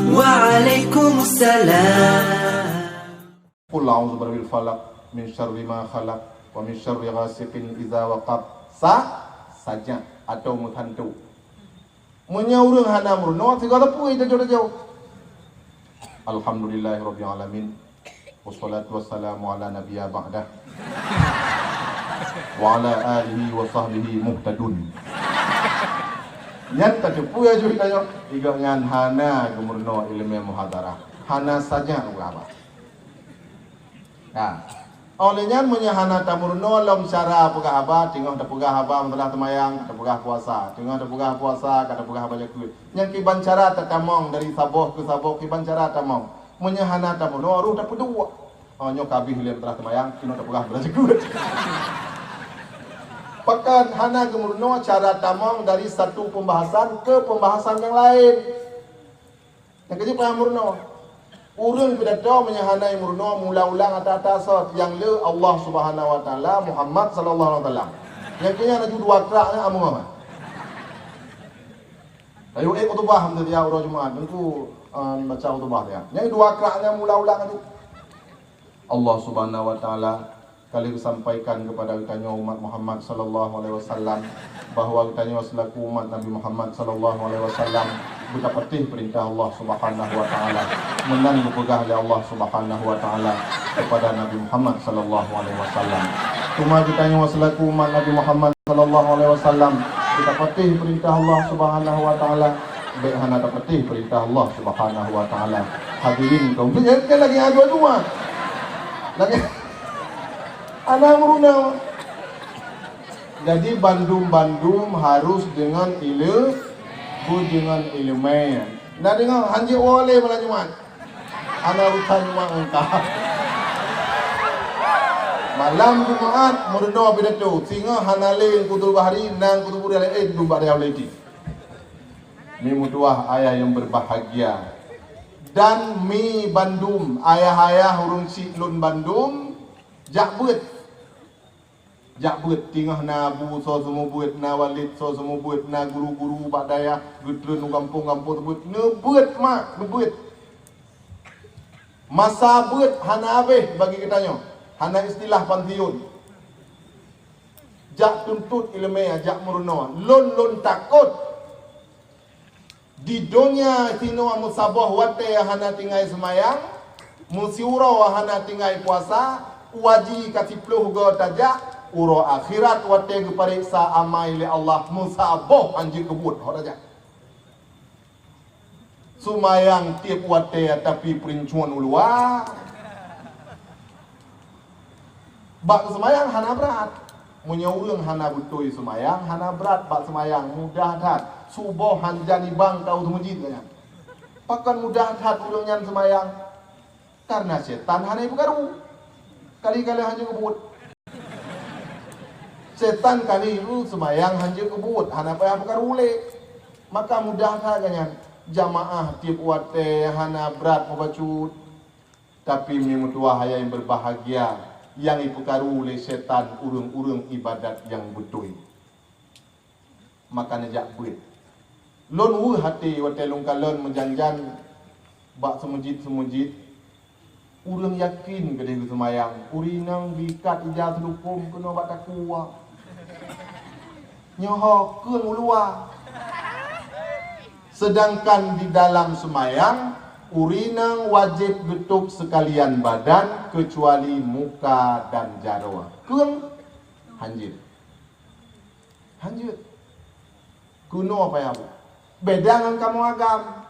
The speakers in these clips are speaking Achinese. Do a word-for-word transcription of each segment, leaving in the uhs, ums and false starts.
Waalaikumsalam. Qul a'udzu birabbil falaq, min syarri ma khalaq, wa min syarri ghasiqin idza waqab. Sa, sajak atau meuhantu. Meunyoe ureuëng hana meurunoe, sigoe teupeu tajoe-tajoe. Alhamdulillahirabbil alamin. Wassalatu wassalamu ala nabiyya ba'dah. Wa ala alihi wa sahbihi muhtadun. Nyan tateupeu ya jih tanyoe, igoe nyan hana geumeurunoe ileumèe muhadarah. Hana sajak ureuëng haba. Nah, óh lheueh nyan meunyoe hana tameurunoe lom cara peugah haba, teungoh tapeugah haba meusalah teumayang, tapeugah puasa, teungoh tapeugah puasa, ka tapeugah haba jakeuet. Nyang kiban cara tatamong dari saboh keu saboh kiban cara tamong. Meunyoe hana tameurunoe, roh tapeuduek. Oh, nyoe ka abéh lé meusalah teumayang, teungoh tapeugah meusalah jakeuet. Pakon hana geumeurunoe cara tamong dari satu pembahasan ke pembahasan yang lain. Nyang keujeuet payah meurunoe. Ureuëng pidato meunyoe hana meurunoe mula ulang ata-ata sot nyang le Allah Subhanahu wa Taala, Muhammad sallallahu alaihi wasallam. Nyang keu nyan laju dua krak nyan amuah. Ayo ék khutubah meuteumé uroe Jumaat, Teungku, eh, baca khutubah dia. Nyang dua krak nyan mula ulang laju. Allah Subhanahu wa Taala ka lheueh geusampaikan keupada geutanyoe umat Muhammad sallallahu alaihi wasallam bahwa geutanyoe seulaku umat Nabi Muhammad sallallahu alaihi wasallam beutapatéh peurintah Allah Subhanahu wa Taala, meunan geupeugah lé Allah Subhanahu wa Taala keupada Nabi Muhammad sallallahu alaihi wasallam. Teuma geutanyoe seulaku umat Nabi Muhammad sallallahu alaihi wasallam beutapatéh peurintah Allah Subhanahu wa Taala, bék hana tapatéh peurintah Allah Subhanahu wa Taala. Hadirin kaum, nyan lagèe adu-adu ah. Lagèe Hana meurunoe. Jadi bandum-bandum harus deungon ile-, bu deungon ileumèe. Na deungoe, hanjeuet woe lé malam Jumat. Hana urusan Jumat ngon ka. Malam Jumat meurunoe pidato, singoh hana lé Teungku Abdul Bahri, na Teungku Abdul Bahri laén dum bak dayah lé. Mi meutuwah ayah nyang berbahagia. Dan mi bandum, ayah-ayah ureueng chik lôn bandum, jak beuet. Jak beuet, teungoh na Abu soe seumeubeuet, na Walid soe seumeubeuet, na guru-guru bak dayah, geutreun u gampông-gampông seumeubeuet, neubeuet mak, neubeuet. Masa beuet hana habéh bagi geutanyoe, hana istilah pansiun. Jak tuntot ileumèe, jak meurunoe. Lôn, lôn takot. Di donya sinoe meusaboh watèe hana tinggai seumayang, meusiuroe hana tinggai puasa, u haji ka siplôh goe tajak, uroe akhirat watèe geupareksa amai lé Allah meusaboh hanjeuet keubuet ho tajak. Seumayang tiep watèe tapi peurincuan u luwa. Bak seumayang hana brat. Meunyoe ureueng hana beutôi seumayang, hana brat bak seumayang, mudah that. Suboh hanjan ibang ka u meuseujid nyan. Pakon mudah that ureueng nyan seumayang? Karena setan hana ipeukaru. Kali-kali hanjeuet keubuet. Setan kali seumayang hanjeuet keubuet, hana payah peukaru lé. Maka mudah that nyan. Jamaah tiep watèe hana brat mubacut. Tapi mi meutuwah ayah nyang berbahagia, nyang ipeukaru lé setan ureueng-ureueng ibadat nyang beutôi. Maka neujak beuet. Lôn weueh até watèe lôn kalon meujan-jan bak seumeujid-seumeujid. Ureueng yakin keudéh geuseumayang, ureueng inong geuikat ija seulukôm keunoe bak takue. Nyoe ho keueng u luwa. Sedangkan di dalam seumayang, ureueng inong wajéb geutôb seukalian badan keucuali muka dan jaroe. Keueng hanjeuet. Hanjeuet. Keunoe payah bu. Beda ngon kamoe agam.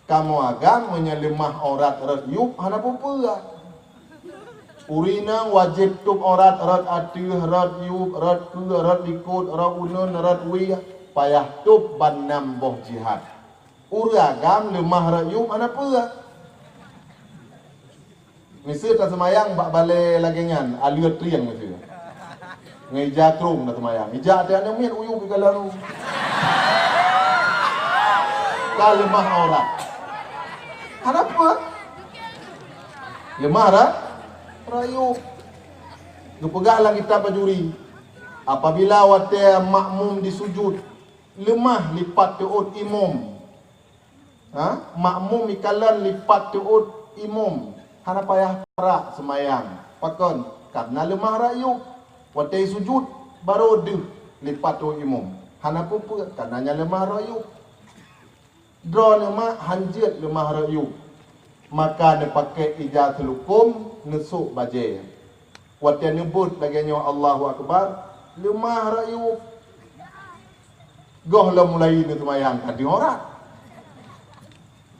Kamoe agam meunyoe leumah aurat rot yub hana peue-peue. Ureueng inong wajéb tôb aurat rot ateueh, rot yub, rot keue, rot likot, rot uneun, rot wie, payah tôb ban nam boh jih that. Ureueng agam leumah rot yub hana peue. Miseue taseumayang bak balèe lagèe nyan, aleue trieng miseue. Ngon ija krông taseumayang. Ija até aneuk miet u yub ikalon. Ka leumah aurat. Hana peue. Leumah ra-, rot yub. Geupeugah lam kitab Bajuri, apabila watèe makmum disujud, leumah lipat teuôt imum. Ha? Makmum ikalon lipat teuôt imum. Hana payah parak seumayang. Pakon? Karena leumah rot yub. Watée sujud, barô deuh lipat teuôt imum. Hana peue-peue, karena nyan leumah rot yub. Droeneuh mak hanjeuet leumah rot yub. Maka neupaké ija seulukôm, neusôk bajée. Watée neubeuet lagée nyoe Allahu Akbar, leumah rot yub. Goh lom mulai neuseumayang ka deuh urat.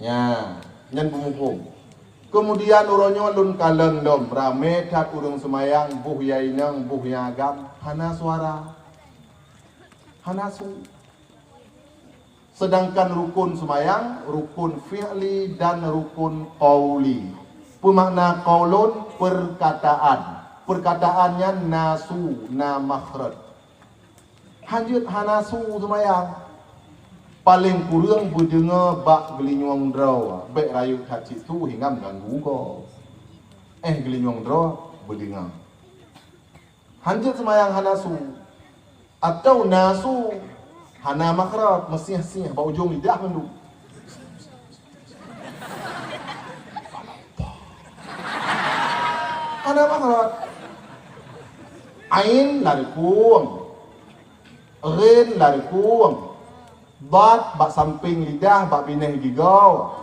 Nya, nyan peumuphom. Keumudian uroe nyoe lôn kalon lom, ramé that ureuëng seumayang, boh nyang inong, boh nyang agam, hana suara. Hana su. Sedangkan rukun seumayang, rukun fi'li dan rukun qauli. Peumakna qaulun, perkataan. Perkataan nyan na su, na makhraj. Hanjeuet hana su seumayang. Paleng kureueng beudeungoe bak geulinyueng droe, bék rayeuk that cit su hingga meuganggu gob. Eh, geulinyueng droe beudeungoe. Hanjeuet seumayang hana su, atawa na su hana makhraj, meusiah-siah bak ujong lidah mandum. Hana makhraj. Ain larikueng, ghin larikueng, dad bak sampéng lidah, bak binéh gigoe,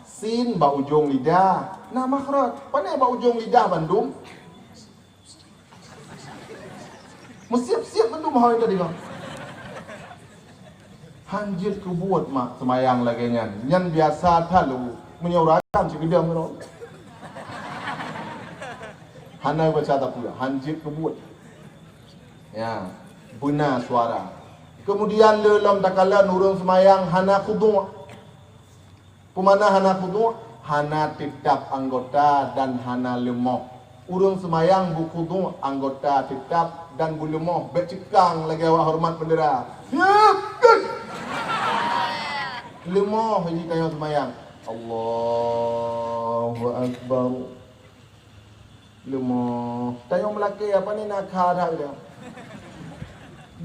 sin bak ujong lidah. Na makhraj. Pane bak ujong lidah bandum? Meusiab-siab mandum hôi tadi, Bang. Hanjeuet keubuet mak seumayang lagée nyan. Nyan biasa that lom. Meunyoe ureuëng agam cit geudong keudroe. Hana baca tapeue, hanjeuet keubuet. Ya, beuna suara. Keumudian le lom takalon ureuëng seumayang hana khudhu'. Peumana hana khudhu'? Hana teutab anggota dan hana leumoh. Ureuëng seumayang beukhudhu', anggota teutab dan beuleumoh, bék ceukang lagée awak horeumat beundera. Siap, gus! Leumoh jih tanyoe seumayang. Allahu Akbar. Leumoh. Tanyoe meulakée apa ni, nakha that geutanyoe.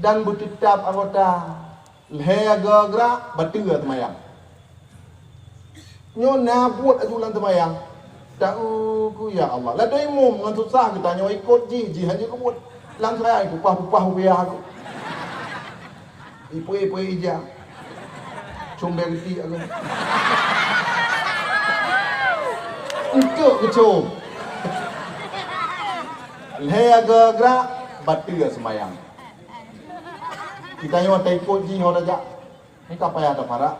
Dan beuteutab anggota. Lhée geugeura, bateue seumayang. Nyoe na buet aju lam seumayang. Tahu ku, ya Allah. Ladôm imum ngon susah geutanyoe ikot jih, jih hanjeuet keubuet. Lam seumayang pupah-pupah ubé aku. Ipui-ipui ija. Cumbeng geuti aku. Eunteuk geucom. Lhée geugeura, bateue seumayang. Geutanyoe taikot jih ho tajak. Nyan ka payah taparak.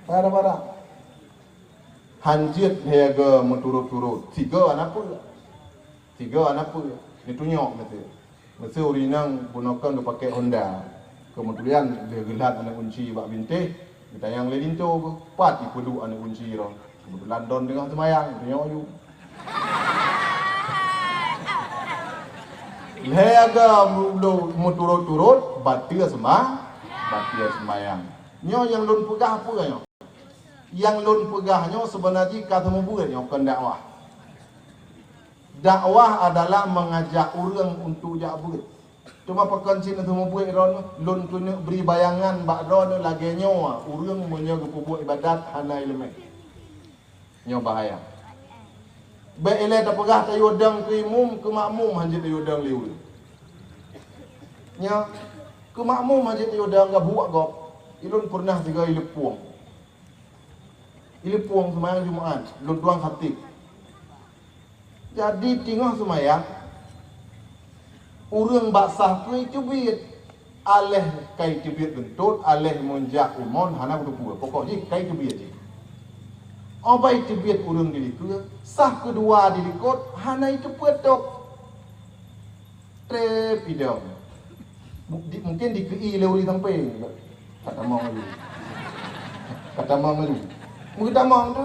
Payah taparak. Hanjeuet lhée geugeura meuturot-turot. Sigoe hana peue. Sigoe hana peue. Neutunyok miseue. Miseue ureuëng inong bunoe kon geupaké Honda. Keumudian lheueh geulat aneuëk gunci bak bintéh, geutanyong lé linto geuh, pat ipeuduek aneuëk gunci droe. Keubeutulan droe teungoh seumayang, geutanyong aju. Lhée geugeura meuturot-turot, bateue seuma-, bateue seumayang. Nyoe nyang lôn peugah peue nyoe? Nyang lôn peugah nyoe seubeuna jih ka seumeubeuet nyoe kon dakwah. Dakwah adalah mengajak ureuëng untuk jak beuet. Teuma pakon cit seumeubeuet droeneuh, lôn keuneuk bri bayangan bak droeneuh lagée nyoe, ureuëng meunyoe geupeubuet iébadat hana iéleumé. Nyoe bahaya. Bék ilée tapeugah tayue dong keu imum, keu makmum hanjeuet tayue dong lé ureuëng. Nyoe, keu makmum hanjeuet tayue dong gabuek gob. Ilôn peureunah sigoe ileupông. Ileupông seumayang Jumat, lôn tuan khatib. Jadi teungoh seumayang, ureuëng bak saf keuh iteubiet. Aléh ka iteubiet beuntot, aléh meunjak umon hana beuteupeue. Pokok jih ka iteubiet jih. Óh ba iteubiet ureuëng di likot, saf keudua di likot hana iteupeue tôb. Trép idong. Mu-, di, mungkin dikeu-i lé ureuëng sampéng. Ka tamong laju. Ka tamong laju. Meutamong tu.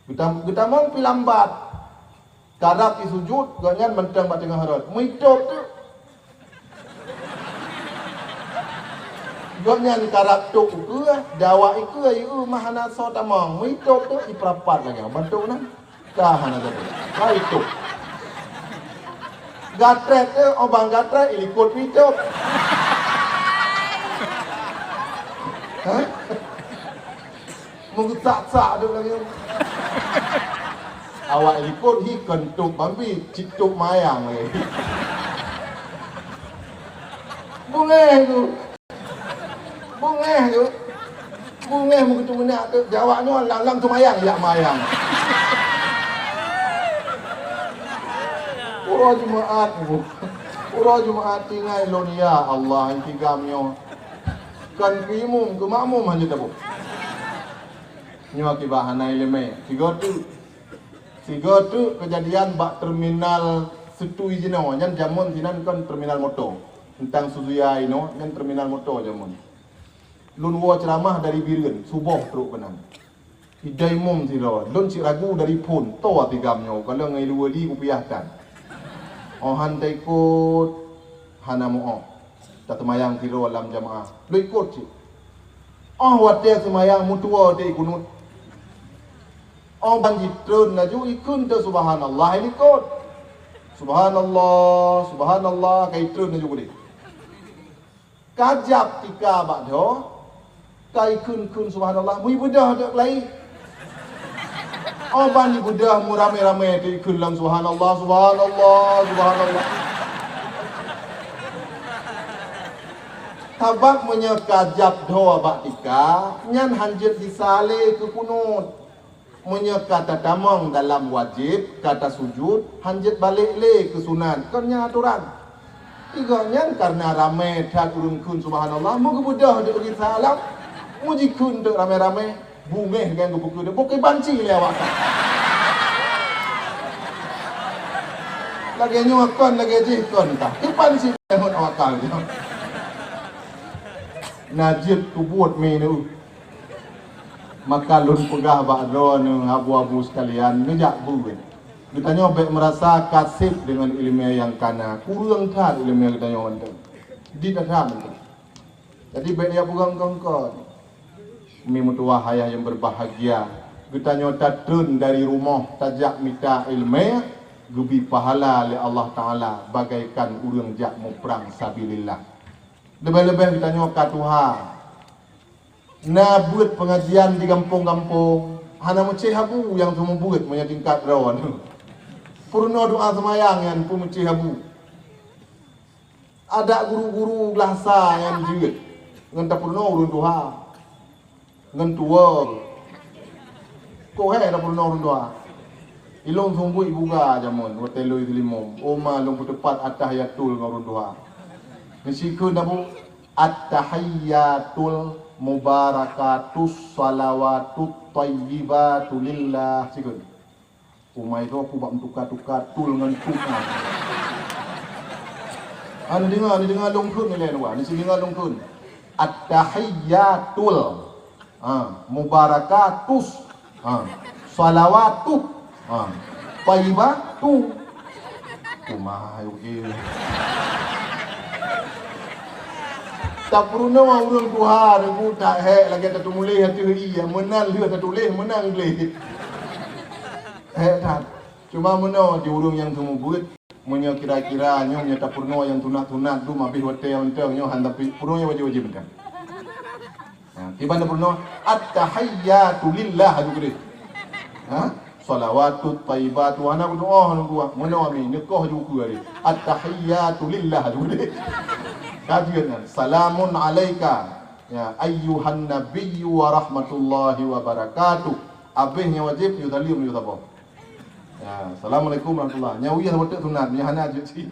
Geutam-, geutamong pi lambat. Karab i sujud, gobnyan mantong bak teungoh rot. Meuitôb tu. Gobnyan karab tôb keue, dawak i keue, i eu mah hana soe tamong. Meuitôb tu, ipeurapat lagée ban tôb nyan. Ka hana jadi. Ka itôb. Gatrét tu, óh ban gatrét, ilikot itôb. Ha? Meugeusak-sak dok lagèe nyoe. Awak likot hi kon tôb babi, cit tôb mayang lagèe. Beungèh tu. Beungèh tu. Beungèh meugeuteumenak tu. Jawab nyoe lam-lam seumayang, yak mayang. Uroe Jumaat, uroe Jumaat tinggai lôn, ya Allah, intigam nyoe. Kon keu imum, keu makmum hana tabôh. Nyoe akibat hana ileumèe. Sigoe teuk. Sigoe teuk keujadian bak terminal Situi jinoe. Nyan jameun sinan kon terminal moto. Teuntang Suzuya inoe, nyan terminal moto jameun. Lôn woe ceuramah dari Bireuen, suboh trôk keunan. Idai mum sidroe, lôn cit ragu dari phôn, toh atigam nyoe, kalau ngon dua di kupiah tan. Oh han taikot, hana meu'oh. Tateumayang sidroe lam jamaah. Lôn ikot cit. Oh watèe seumayang meutuwoe teuh ikunut. Oh ban jitreun laju ikheun teuh subhanallah, ilikot. Subhanallah, subhanallah, ka itreun laju keudeh. Ka jab tika bak dhoe, ka ikheun-kheun subhanallah, meubeudôh dek lai. Oh ban ibeudôh meuramé-ramé teuh ikheun lam subhanallah, subhanallah, subhanallah. Sabab meunyoe ka jab dhoe bak tika, nyan hanjeuet disalé keu kunut. Meunyoe ka tatamong dalam wajéb, ka tasujud, hanjeuet balek lé keu sunat. Kon nyan atoran. Tiga nyan kareuna ramé that ureuëng kheun subhanallah, meugeubeudôh di bagi salam, mujikheun teuk ramé-ramé, bungéh ngon geupeukeue, bukon banci lé awak. Lagée nyoe kon, lagée jih kon tah. Kiban si lehot awak nyoe. Na jeuet kubuet mi nyoe. Maka lôn peugah bak droeneuh abu-abu sekalian, neujak beuet. Geutanyoe bék meurasa ka sép deungon iéleumé nyang kana, kureueng that iéleumé geutanyoe mantong. Di that mantong. Jadi bék neujak peugah kon-kon. Mi meutuwah ayah nyang berbahagia, geutanyoe tatreun dari rumoh tajak mita iéleumé, geubi pahala lé Allah Taala bagaikan ureuëng jak muprang sabilillah. Leubeh-leubeh geutanyoe ka tuha. Na beuet peungajian di gampông-gampông, hana meucéh abu nyang seumeubeuet meunyoe tingkat droe. Peurunoe doa seumayang nyan peumeucéh abu. Adak guru-guru glasa nyan jeuet ngon tapeurunoe ureuëng tuha. Ngon tuwoe. Koh hai tapeurunoe ureuëng tuha. Ilôn sungguih buga jameun watée lôn teulimong. Oma lôn peuteupat atahiyatul ngon ureuëng tuha. Meusikheun abu, At-tahiyyatul mubarakatus shalawatut thayyibatu lillah. Sikheun. Umai tu aku bak meutuka-tuka tul ngon tut na. Ha, neudeungoe, neudeungoe lôn kheun ilée dua. Neudeungoe lôn kheun. At-tahiyyatul. Ha, mubarakatus. Ha, shalawatut. Ha, thayyibatu. Umai, oke. Tapeurunoe ureuëng tuha ribu tak hék lagée tatumuléh ateueh ie, meunan lheueh tatuléh, meunan gleh. Hék that. Cuma meunoe di ureuëng nyang seumeubeuet, meunyoe kira-kira nyoe nyoe tapeurunoe nyang sunat-sunat dum habéh watée mantong nyoe han tapi peurunoe nyang wajéb-wajéb mantong. Ha, kiban peurunoe, "At-tahiyyatu lillah," aju keudeh. Ha? "Shalawatut thayyibatu," hana kudoa, hana kudoa. Meunoe mi, neukoh aju keudeh. "At-tahiyyatu lillah," aju keudeh. Ka jeuet nyan, "Salamun alaika, ya, ayyuhan nabiyyu wa rahmatullahi wa barakatuh." Abéh nyang wajéb, yue saleuem, yue saboh. Ya, "Assalamualaikum warahmatullah." Nyan uyah beutôi sunat, nyan hana jeuet cit.